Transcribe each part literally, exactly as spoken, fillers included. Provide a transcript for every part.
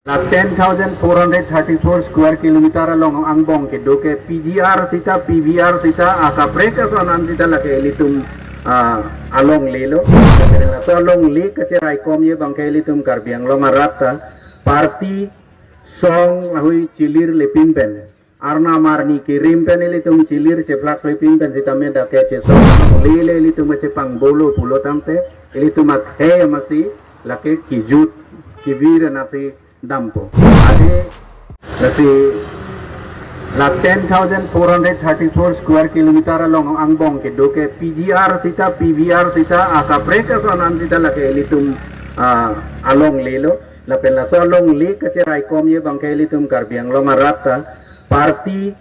La ten thousand four hundred thirty-four square kilometer along angbong kedo ke P G R sita, P V R sita, akaprek ason an sita lake ilitum ah, alongle lo. Laso alongle kacheraikomji abang ke ilitum Karbi Anglong arat ta party song ahui chilir lepin pen, arnam arni kirim pen ilitum chilir chephlak lepin pen sitame dak ke chesong le le ilitum chepangbo lo pulo tangte, ilitum akhei amatsi lake kijut kivir anatsi dampo. Athe lasi la ten thousand four hundred thirty-four square kilometer along angbong kedo ke P G R sita, P V R sita, akaprek ason an sita lake ilitum ah, alongle lo. Lapen laso alongle kacheraikomji abang ke ilitum Karbi Anglong arat ta party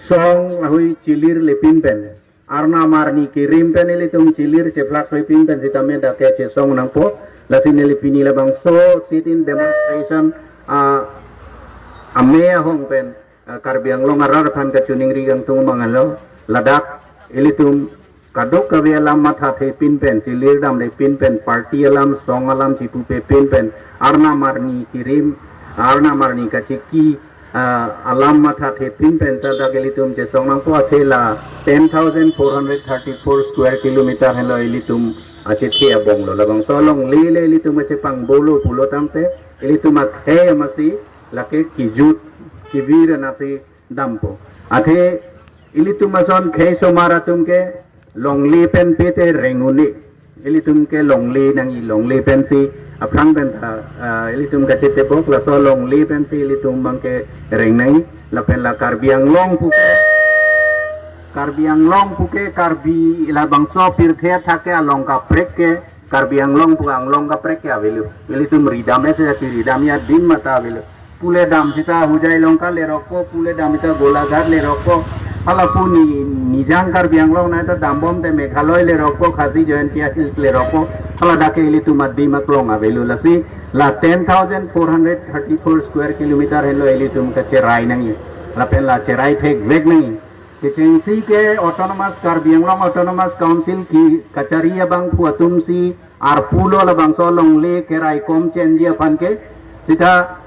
song ahui chilir lepin pen, arnam arni kirim pen ilitum chilir chephlak lepin pen sitame dak ke chesong nangpo. Lasi neli pini labangso sit-in demonstration ah, ame ahong pen ah, Karbi Anglong arat aphan kachiningri kangtung abang lo. Ladak ilitum kadokave alam mathathepin pen, chilir damlepin pen, party alam, song alam chipupepin pen, arnam arni kirim, arnam arni kachiki ah, alam mathathepin pen ta dak ilitum chesong nangpo. Athe la ten thousand four hundred thirty-four square kilometer henlo ilitum achethe abong lo. Labangso alongle le ilitum chepangbo lo pulo tangte, ilitum akhei amatsi lake kijut kivir anatsi dampo. Athe ilitum ason khei somar atum ke longle pen pete reng un-e. Ilitum ke longle nangji, longle pensi aphrang pen ta ah, ilitum kachetebok, laso longle pensi ilitum abang ke reng nangji. Lapen la Karbi Anglong pu ke, Karbi Anglong pu ke, Karbi labangso pirthe athak ke along kaprek ke, Karbi Anglong pu Anglong kaprek ke avelo. Ilitum ridam ese jati ridam ya din mata avelo. Pule dam sita Hojai Longka lerokpo, pule dam sita Golaghat lerokpo. Hala pu ni nijang Karbi Anglong na ta dambom te Meghalaya lerokpo, Khasi Jaintia Hills lerokpo. Hala dak ke ilitum adim aklong avelo. Lasi la ten thousand four hundred thirty-four square kilometer henlo ilitum kacherai nangji. Lapen la cherai thekvek nangji. Kechengsi ke Autonomous Karbi Anglong Autonomous Council ki kachari abangphu atumsi arpu lo labangso alongle keraikom chenji aphan ke. Sita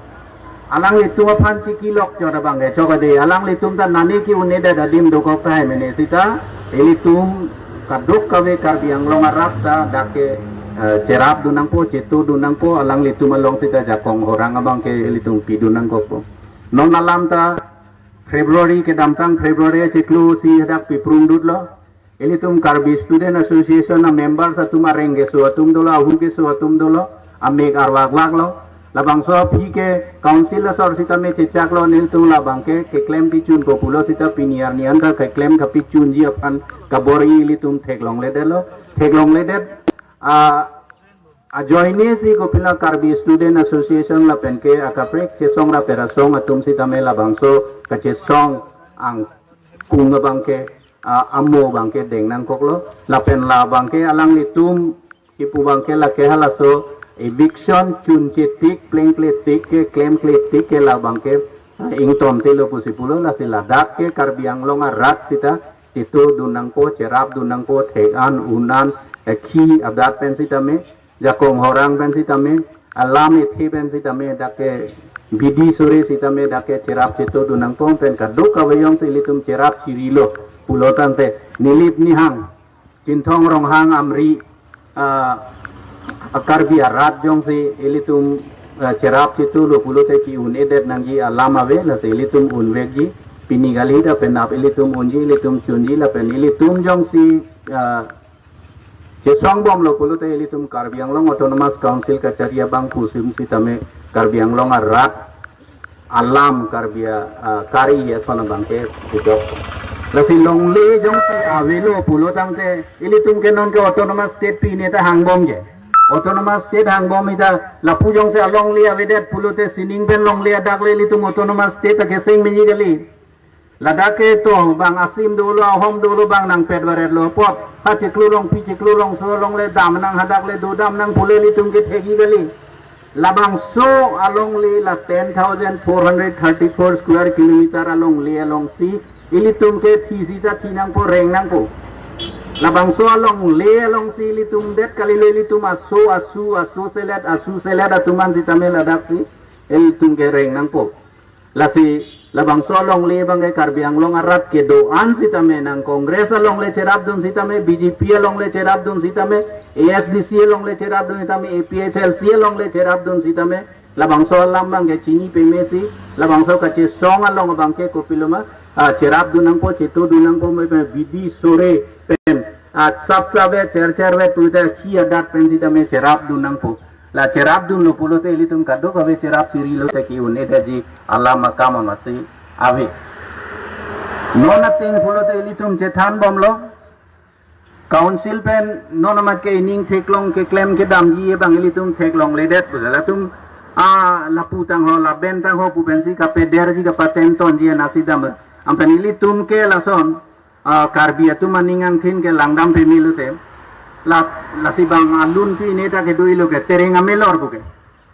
alanglitum aphan chikilok chot abang ke chok ade, alanglitum ta nani ke-un-edet adim dokok tahai mene. Sita ilitum kadokave Karbi Anglong arat ta dak ke eh, cherapdun nangpo, chetudun nangpo, alanglitum along sita jakong horang abang ke ilitum pidun nangkokpo. Non alam ta February kedamtang February chiklo isi hadak piprung dut lo. Ilitum Karbi Student Association a members atum areng keso atum dolo, ahu keso atum dolo, amek arwak vak lo. Labangso aphi ke council asor sitame chechak lo, nelitum labang ke keklem pichun ko pulo sita pini arni an ta keklem kapichunji aphan kabor-i ilitum theklongledet lo, theklongledet. Ah, ajoine si kopilo Karbi Student Association lapen ke akaprek chesong rap-et asong atum sitame labangso kachesong angkung abang ke ah, amo abang ke deng nangkoklo. Lapen labang ke alanglitum kipu abang ke lake halaso eviction chunche tik plengkle tik ke klemkle tik ke labang ke ah, ington telo pusi pulo. Lasi ladak ke Karbi Anglong arat sita chetudun nangpo, cherapdun nangpo, thek an, un an, eh, khi adat pen sitame, jakong horang pen sitame, alam ethe pen sitame, dak ke bidi suri sitame, dak ke cherap chetudun nangpo pen kadokave jongsi ilitum cherap chirilo pulo tangte, Nilip Nihang, Chinthong Ronghang Amri ah, a Karbi arat jongsi ilitum ah, cherap chetulo pulote ke-un-edet nangji alam ave, lasi ilitum unvekji. Pini kali ta penap ilitum unji, ilitum chunji, lapen ilitum jongsi ah, chesongbomlo pulote ilitum Karbi Anglong Autonomous Council kachari abangphu atum sitame Karbi Anglong arat alam Karbi a, ah, kari ason abang ke pujok. Lasi longle jongsi avelo pulo tangte ilitum ke non ke Autonomous State pine ta hangbom ke. Autonomous State hangbom ita lapu jongsi alongle avedet pulote sining pen longle adak le ilitum Autonomous State ta keseng meji kali. Ladak ke to bang Asim dolo, Ahom dolo bang nangpet varetlo apot. Ha chiklo long, phi chiklo long, so longle dam nang, hadak le dodam nang pule ilitum ke thekji kali. Labangso alongle la ten thousand four hundred thirty-four square kilometer alongle alongsi ilitum ke thi sita thi nangpo, reng nangpo. Labangso alongle alongsi ilitum det kalilo, ilitum aso asu, aso selet, asu selet atum an sitame ladak si ilitum ke reng nangpo. Lasi labangso alongle abang ke Karbi Anglong arat kedo-an sitame, nang Congress alongle cherapdun sitame, B J P alongle cherapdun sitame, A S D C alongle cherapdun sitame, A P H L C alongle cherapdun sitame, labangso alam abang ke chini pemesi, labangso kachesong along abang ke kopiloma, ah, cherapdun nangpo, chetodun nangpo, me, me, bidi sore pen, ah, sap save, cher cher ve, tuita khi adat pen sitame cherapdun nangpo. La cherapdunlo pulote ilitum kadokave cherap chiri lote ke-un-edetji alam akam amatsi ave. Non ateng pulote ilitum chethanbomlo. Council pen non amat ke ining theklong keklem kedamji abang ilitum theklongledet pu. Latum, ah, lapu tangho, laben tangho pu pensi kapederji, kapatentonji nasi dam. Anpen ilitum ke lason, ah, Karbi atum aning angthin ke langdam pemilo te. La, lasi bang alun pi ne ta kedo-ilo ke, tereng amelor pu ke.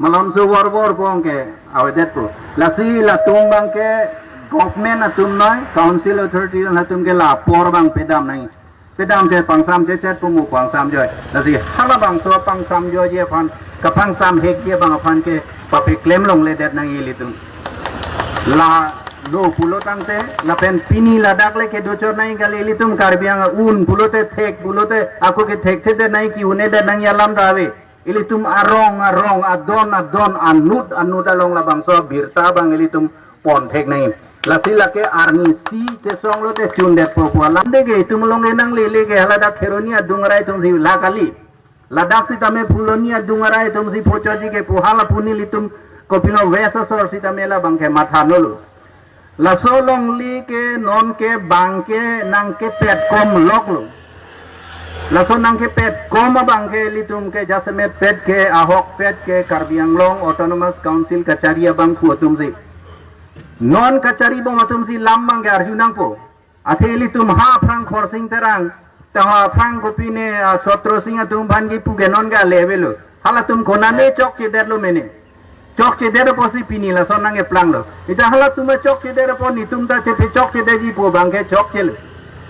Malomso vorvor pong ke avedetpo. Lasi latum abang ke government atum noi, council authority atum ke la apor abang pedam nangji. Pedam che pangsam chechet pu mo pangsam joi. Lasi halabangso pangsam joiji aphan, kapangsam hekji abang aphan ke papeklemlongledet nangji ilitum. La lo pulo tangte, lapen pini ladak le kedochot nangji kali ilitum Karbi Anglong un pulote thek pulote, ako ke thekthedet nangji, ke-un-edet nangji alam ta ave. Ilitum arong arong, adon adon, anut anut along labangso abirta abang ilitum ponthek nangji. Lasi lake arnisi chesong lote chundetpo pu alam de ke itum along enang lele ke haladak Kheroni adung arai atumsi la kali. Ladak sitame Phuloni adung arai atumsi phochoji ke pu hala pu nelitum kopilo West asor sitame labang ke mathanolo. Laso alongle ke non ke bang ke nangkepetkom loklo. Laso nangkepetkom abang ke ilitum ke jasemet pet ke, ahok pet ke Karbi Anglong Autonomous Council kachari abangphu atumsi. Non kacharibom atumsi lam abang ke arju nangpo. Athe ilitum ha aphrang Khorsing Terang, ta ha aphrang kopine, ah, Chotrosing atum aphan kipu ke non ke ale avelo. Halatum konane chokchedetlo mene. Chokchedet apotsi pini lason nangkeplanglo. Ita halatum chokchedet apot netum ta chepechokchedetji pu abang ke chokchelo.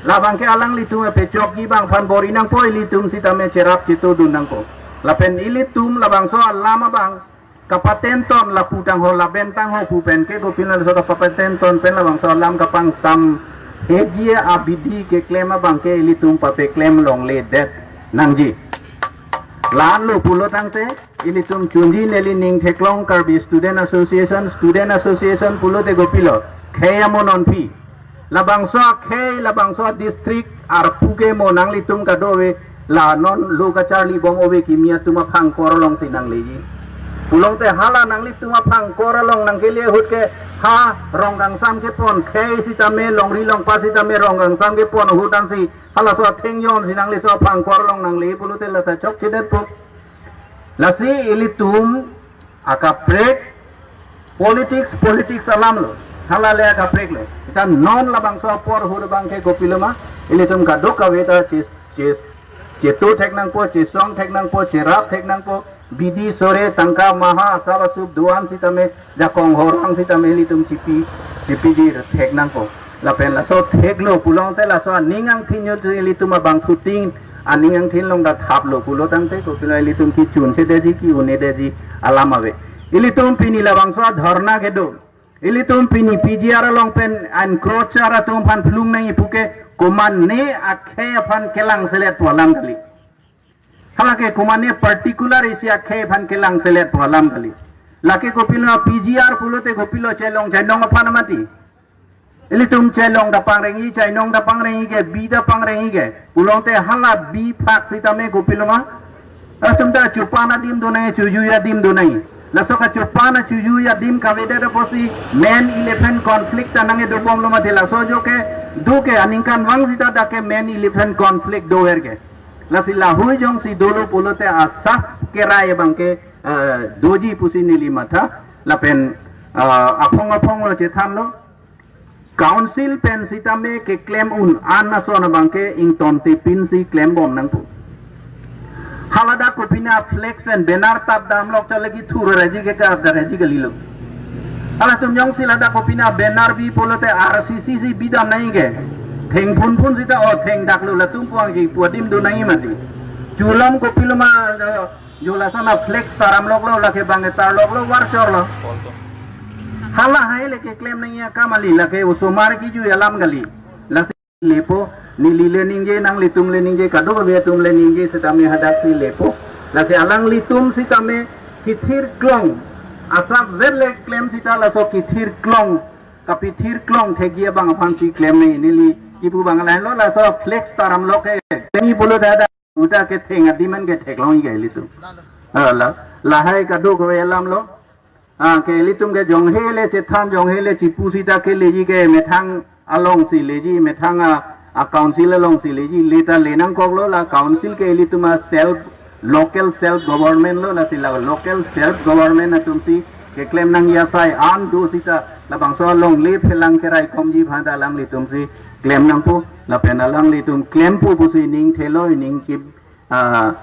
Labang ke alanglitum pechokji abang aphan bor-i nangpo, ilitum sitame cherap chetodun nangpo. Lapen ilitum labangso alam abang kapatenton, lapu tangho laben tangho pu pen ke kopilo laso kapatenton pen labangso alam kapangsam hekji abidi keklem abang ke ilitum papeklemlongledet nangji. La-anlo pulo tangte ilitum chunji neli ning theklong Karbi Student Association, Student Association pulote kopilo, khei amo nonpi. Labangso akhei, labangso district arpu ke mo nanglitum kadokave, la non lo kacharlibom ove kimi atum aphangkor alongsi nangleji. Pulote hala nanglitum aphangkor along nangkele ahut ke ha Rongkangsam kepon khei sitame, longri longpat sitame Rongkangsam kepon ahut ansi halaso athengjon si nanglitum aphangkor along nangle pulote lata chokchedetpo. Lasi ilitum akaprek politics, politics alamlo. Hala le akapreklo. Ita non labangso apor ahut abang ke kopiloma, ilitum kadokave ta che, che, cheto thek nangpo, chesong thek nangpo, cherap thek nangpo, bidi sore tangka maha asap asup do-an sitame, jakong horang sitame ilitum chipi, chipiji thek nangpo. Lapen laso theklo pulote laso aning angthin yo ilitum abangphutin aning angthin along ta thaplo pulo tangte kopilo ilitum kechunchedetji, ke-un-edetji alam ave. Ilitum pini labangso adharna kedo. Ilitum pini P G R along pen encroacher atum aphan phlung nangji pu ke komane akhei aphan kelangselet pu alam kali. Halake komane particular isi akhei aphan kelangselet pu alam kali. Lake kopilo P G R pulote kopilo chelong chainong aphan mati. Ilitum chelong ta pangrengji, chainong ta pangrengji ke, bi ta pangrengji ke. Pulote hala bi phak sitame kopiloma. Atum ta chupan adim do nangji, chujui adim do nangji. Laso kachupan chujui adim kavedet apotsi men elephant conflict ta nangkedobomlo mati, laso ajo ke do ke aningkanvang sita dak ke men elephant conflict dover ke. Lasi lahei jongsi dolo pulote asap kerai abang ke, eh, doji pusi neli matha, lapen, eh, aphong aphonglo chethanlo. Council pen sitame keklem un-an ason abang ke ingtontepinsi klembom nangpo. Haladak kopine flex pen banner tap damlok chale kethur raji ke ka raji kalilo. Halatum jongsi ladak kopine banner bi pulote R C C si bidam nangji ke. Thengphun phun sita o thengdaklo latum puang ji pu adim do nangji mati. Chulam kopiloma, eh, Jo lason a flex taram loklo, lake bang tarloklo, varchorlo. Hala hai le keklem nangji akam kali, lake osomar kejui alam kali. Lasi lepo, neli le ningje, nanglitum le ningje, kadokave atum le ningje sitame hadaksi lepo. Lasi alanglitum sitame kethir klong. Asap vet le klem sita laso kethir klong. Kapethir klong thekji abang aphansi klem nangji, neli kipu abang lahenlo, laso flex taram loke. Teni pulo dada uta ketheng adim an ketheklongji ke ilitum. Ah, la, lahai kadokave alamlo. Ah, ke ilitum ke jonghe le chethan, jonghe le chipu sita keleji ke methang alongsi leji, methang a, a council alongsi leji, leta lenangkoklo, la council ke ilitum a self, local self government lo, lasi la local self government atumsi keklem nangji asai an do sita, labangso alongle phelang keraikomji aphan ta alanglitumsi klem nangpo, lapen alanglitum klempo pusi ning thelo, ning kip, ah,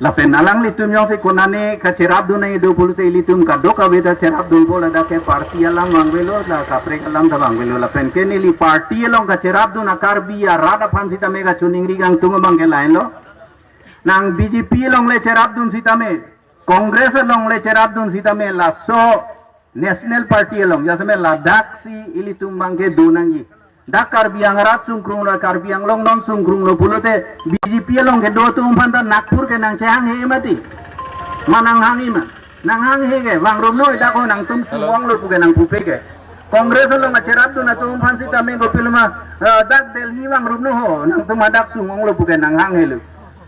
lapen alanglitum jongsi konane kacherapdun nangji do pulote ilitum kadokave ta cherapdunpo, ladak ke party alam vangvelo, la kaprek alam ta vangvelo, lapen ke neli party along kacherapdun a Karbi arat aphan sitame kachiningri kangtung abang ke lahenlo. Nang B J P along le cherapdun sitame, Congress along le cherapdun sitame, laso National Party along, jasemet ladaksi ilitum abang ke do nangji. Dak Karbi Anglong arat sungkrunglo, Karbi Anglong non sungkrunglo pulote B J P along kedo atum aphan ta Nagpur ke nangchehanghe mati. Ma nanghangji ma? Nanghanghe ke, vangrumnoi dak ko nangtum Hello. sungonglo pu ke nangpupe ke. Congress along kacherapdun atum aphan sitame kopiloma, eh, dak Delhi vangrumno ho, nangtum hadak sungonglo pu ke nanghanghelo.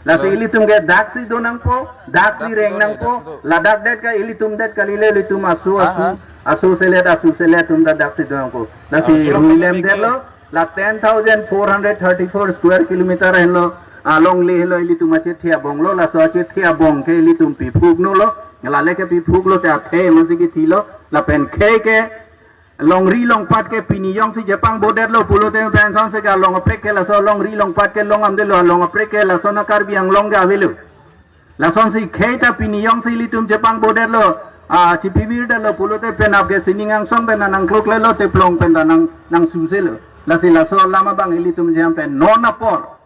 Lasi Hello. ilitum ke daksi do nangpo, daksi Daksi reng do, nangpo, daksi do. Ladak det ka ilitum det kalile ilitum aso, aso, Aha. aso selet, aso selet atum ta daksi do nangpo. Lasi Ah, rui lem Hello. detlo, la ten thousand four hundred thirty-four square kilometer henlo, alongle henlo ilitum achethe abong lo, laso achethe abong ke ilitum piphuknolo, lale ke piphuklo te athe masi kithilo, lapen khei ke longri longpat ke pini jongsi chepangbo detlo pulote pension si ke along aprek ke laso longri longpat ke long amdelo, along aprek ke lason a Karbi Anglong ke avelo. Lasonsi khei ta pini jongsi ilitum chepangbo detlo, ah, chipivir detlo pulote penap ke sining angsong pen nangkloklelo, teplong pen ta nang, nangsuselo. Lasi laso alam abang ilitum jam pen non apor.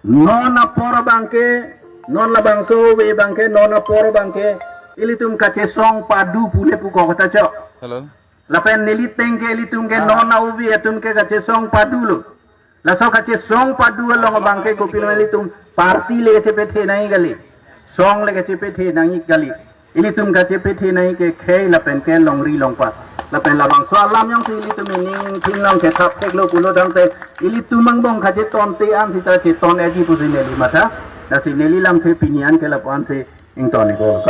Non apor abang ke, non labangso ave abang ke, non apor abang ke, ilitum kachesong padu pule pu kok ta chok. Hello. Lapen neli tengke ilitum ke Ah. non a-ove atum ke kachesong padulo. Laso kachesong padu along abang ke kopiloma ilitum party le kachepethe nangji kali. Song le kachepethe nangji kali. Ilitum kachepethe nangji ke khei lapen ke longri longpat. Lapen labangso alam jongsi ilitum ining thingnang kethap theklo pulo tangte ilitum angbong kachetonte an sita cheton-etji pusi neli matha. Lasi neli lamthe pini an ke lapu-ansi ington-iklo.